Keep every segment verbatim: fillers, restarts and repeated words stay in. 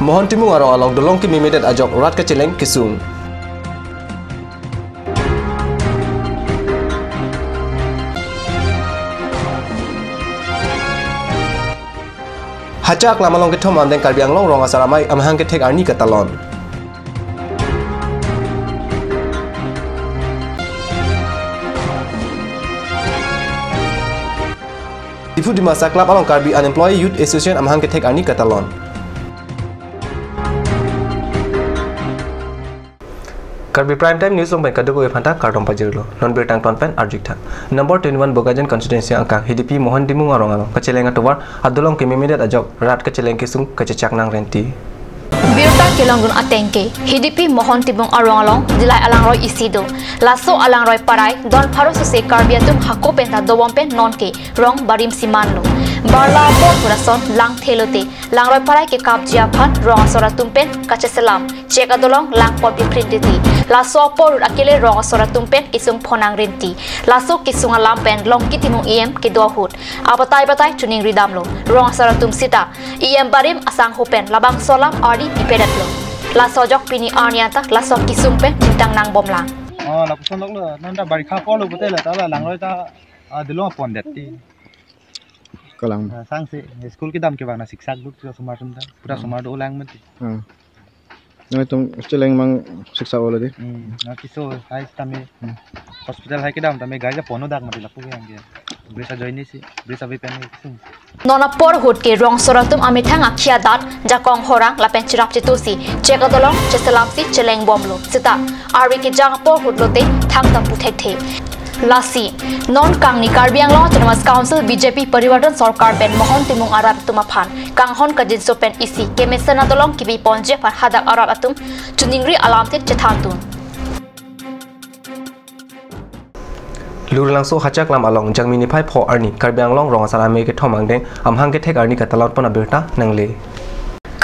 Mohon Timung arong along dolong kememedet ajok rat kacheleng kesung. Hacha Aklam along kethom angdeng Karbi Anglong rong asar amei amahang kethek arni katalon. Diphu Dimasa Club along Karbi Unemployed Youth Association amahang kethek arni katalon. Karbi Prime Time News along pen kadokave aphanta kardom pajirlo. Non birta angton pen arju-ik tha. Number twenty-one Bokajan Constituency angkang H D P Mohon Timung arong along kacheleng atovar adolong kememedet ajok rat kacheleng kesung kachechak nang renti. Birta kelongdun ateng ke H D P Mohon Timung arong along dilai alangroi isi do. Laso alangroi parai don pharo suse Karbi atum hako penta dobom pen nonke rong barim siman lo. Barla apor pura son lang thelo te langroi parai kekapji aphan rong asor atum pen kacheselam chek adolong lang ponpi prin titi. Laso apor ahut akele rong asor atum pen kesung phonang renti. Laso kesung alam pen Longki Timung E M kedo ahut abatai batai choningri damlo. Rong asor atum sita E M barim asangho pen labangso alam ardi pipedetlo. Laso ajok pini arni anta laso kesung pen chingtang nangbomlang. Oh, lapuson loklo, nonta barikha apor lo pute la ta la langroi ta, ah, dolong pondet ti. Kalang. Ah, sangse, school kedam kevang na siksak duk, pura somar atum ta, pura Hmm. somar dolang mati. Hmm. Nangtum cheleng mang siksak olo di. Hmm, na keso hai tame. Hmm. Hospital hai kedam tame gari la ponpo dak mati lapu ke angke. Bridge ajoine si, bridge ave pen kesung. Non apor ahut ke rong asor atum amethang akhia dat, jakong horang lapen cherap chetu si chek adolong cheselam si cheleng bomlo. Sita arve kejang apor ahut lote thangta pu thekthe. Lasi non kangni Karbi Anglong Autonomous Council B J P Parivartan Sorkar pen Mohon Timung arat atum aphan kanghon kajinso pen isi kemesen adolong kebi ponji aphan hadak arat atum choningri alamthe chethandun. Lurlangso Hacha Aklam along Jangmi niphai pho arni Karbi Anglong rong asar amei kethom angdeng amahang kethek arni katalon pon abirta nangle.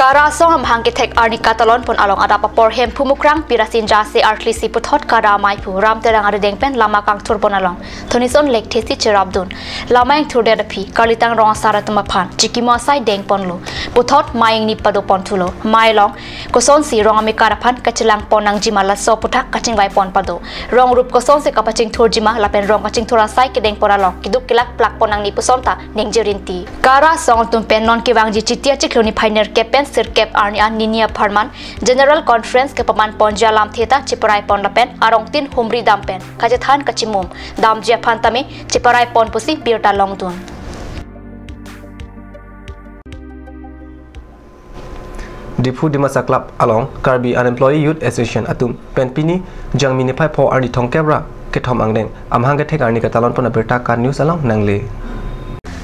Kara asong amahang kethek arni katalon pon along adap apor Hemphu Mukrang Pirasin Jase artli si puthot Kara amaiphu Ram Terang arideng pen lama kangthur pon along thonison lekthe si cherapdun. Lama ingthurdet aphi karlitang rong asar atum aphan chikimo asai deng ponlo. Puthot mai ingni pado pon thulo. Mai along kosonsi rong amekar aphan kachelang pon nangjima laso aputhak kachingvai pon pado. Rong rup kosonsi kapachingthurjima lapen rong kachingthur asai kedeng pon along keduk kelak plak pon nangji puson ta ningje rinti. Kara asong atum pen non kevangji Chiti achiklo niphai nerkep pen sirkep arni an nini apharman General Conference kepaman ponji alamthe ta cheparai pon lapen arongtin humri dam pen kachethan kachimum damji aphan tame cheparai pon pusi birta longdun. Diphu Dimasa Club along Karbi Unemployed Youth Association atum pen pini Jangmi niphai pho arni thomkep ra kethom angdeng amahang kethek arni katalon pon abirta KAT News along nangle.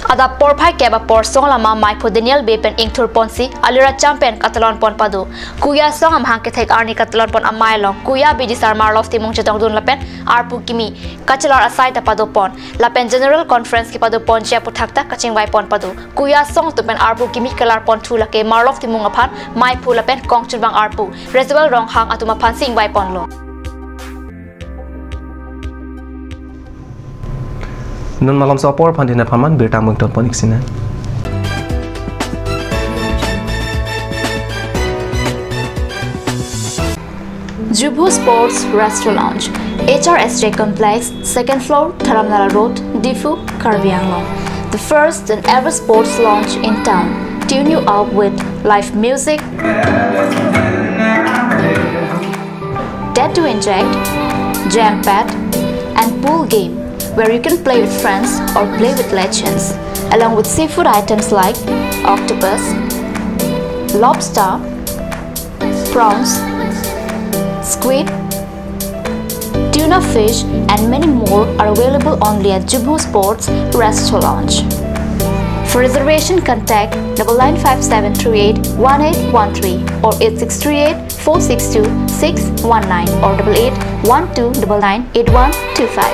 Adap porphai kep apor song lama maiphu Daniel Bey pen ingthur ponsi alira cham pen katalon pon pado. Kuya asong amahang kethek arni katalon pon amei along Kuya Bidisar Marlof Timung chetongdun lapen arpu kimi kachelar asai ta pado pon lapen General Conference kepado ponji aputhak ta kachingvai pon pado. Kuya asong atum pen arpu kimi kelar pon thu lake Marlof Timung aphan maiphu lapen kongchunbang arpu Rejewal Ronghang atum aphan si ingvai ponlo. Non malomso apor aphan dina apharman birta mungton pon-ik sina. Jubhu Sports Restaurant Lounge, H R S J Complex, second floor, Dharamnala Road, Diphu, Karbi Anglong. The first and ever sports lounge in town. Tune you up with live music, tattoo inject, jam pad, and pool game where you can play with friends or play with legends, along with seafood items like octopus, lobster, prawns, squid, tuna fish, and many more are available only at Jubhu Sports Restaurant Lounge. For reservation, contact double nine five seven three eight one eight one three or eight six three eight four six two six one nine or double eight one two double nine eight one two five.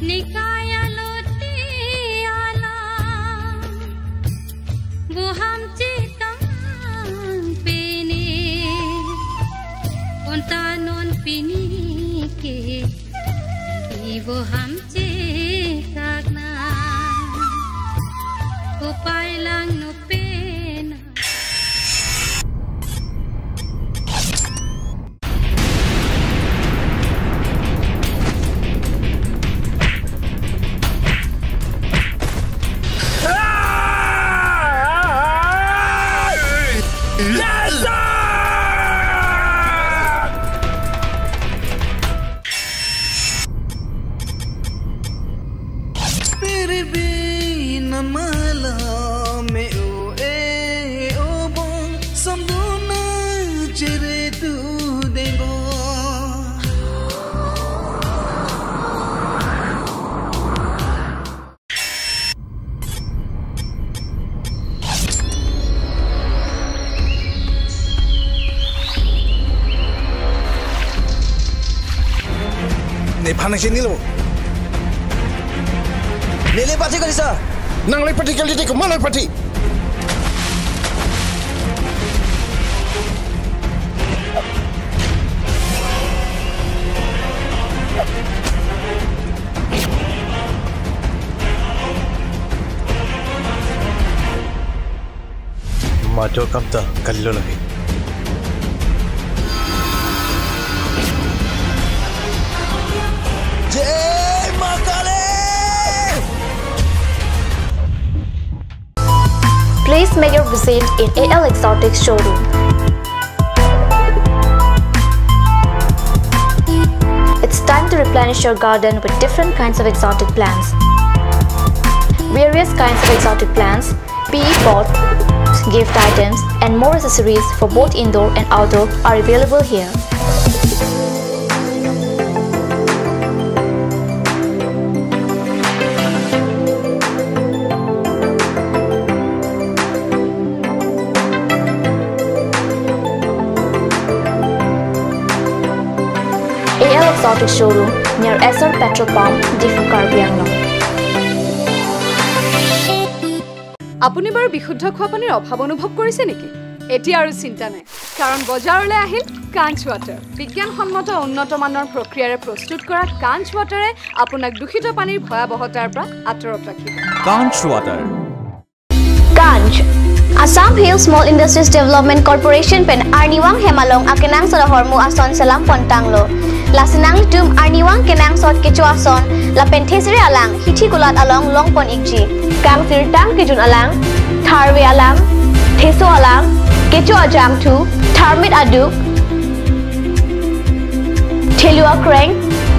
Nikai alote alam, boham chetang pini, unta non pini ke, i boham chetak na, upai lang no pena. Piribi namala me o e o bong samdona chere tu debo. Nephan nangchinilo. Neli party kalisa. Nang le party kalite ko malai party. Matur kam ta kalilo lagi. Jai Ma Kali! Please make your visit in A L Exotic Showroom. It's time to replenish your garden with different kinds of exotic plants. Various kinds of exotic plants, P E pots, gift items, and more accessories for both indoor and outdoor are available here. A L Exotic Showroom near Essar Petrol Pump, Diphu, Karbi Anglong. আপুনি বাৰু বিশুদ্ধ খোৱা পানীৰ অভাৱ অনুভৱ কৰিছে নেকি? এতিয়া আৰু চিন্তা নাই, কাৰণ বজাৰলৈ আহিল কাঞ্চ ৱাটাৰ। বিজ্ঞানসন্মত উন্নত মানৰ প্ৰক্ৰিয়াৰে প্ৰস্তুত কৰা কাঞ্চ ৱাটাৰে আপোনাক দূষিত পানীৰ ভয়াৱহতাৰ পৰা আঁতৰত ৰাখিব। Kanch Water. Kanch, Assam Hill Small Industries Development Corporation pen arnivang hem along akenangsot ahormu ason selam pontanglo. Lasi nanglitum arnivang kenangsot kecho ason lapen thesere alang hithi kulat along longpon ikji. Kangsirtang kejun alang, tharve alang, theso alang, kecho ajangthu, tharmit aduk, thelu akreng,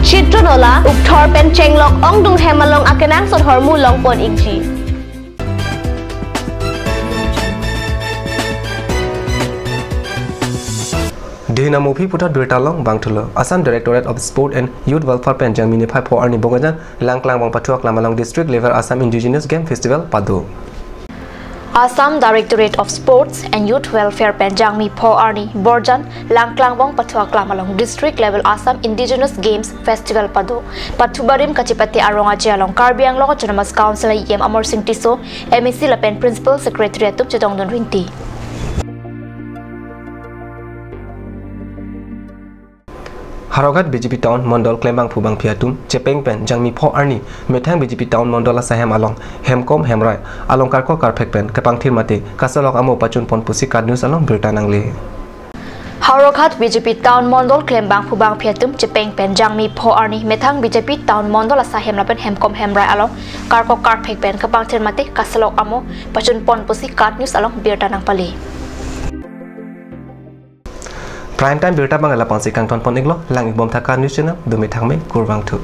chitro nola, ukthor pen chenglok ongdung hem along akenangsot ahormu longpon ikji. Dihina Mophi puthot birta long bangthulo. Assam Directorate of Sport and Youth Welfare pen Jangmi niphai pho arni Bokajan Langklangbong pathu aklam along district level Assam Indigenous Game Festival pado. Assam Directorate of Sports and Youth Welfare pen Jangmi pho arni Bokajan Langklangbong pathu aklam along district level Assam Indigenous Games Festival pado. Pathu barim kachepate arong aje along Karbi Anglong Autonomous Council E M Amarsing Tisso, M A C lapen Principal Secretary atum chetongdun rinti. Howraghat B J P Town Mondol klembangphu bangphi atum chepeng pen Jangmi pho arni methang B J P Town Mondol asahem along hemkom hemrai along karkok karphek pen kepangthir mate kasalok amo pachunpon pusi KAT News along birta nangle. Howraghat B J P Town Mondol klembangphu bangphi atum chepeng pen Jangmi pho arni methang B J P Town Mondol asahem lapen hemkom hemrai along karkok karphek pen kepangthir mate kasalok amo pachunpon pusi KAT News along birta nangpale. Prime Time birta abang lapangsi kangtonpon iklo, lang ikbom tha KAT News channel, dumi thangme, kurvangthu.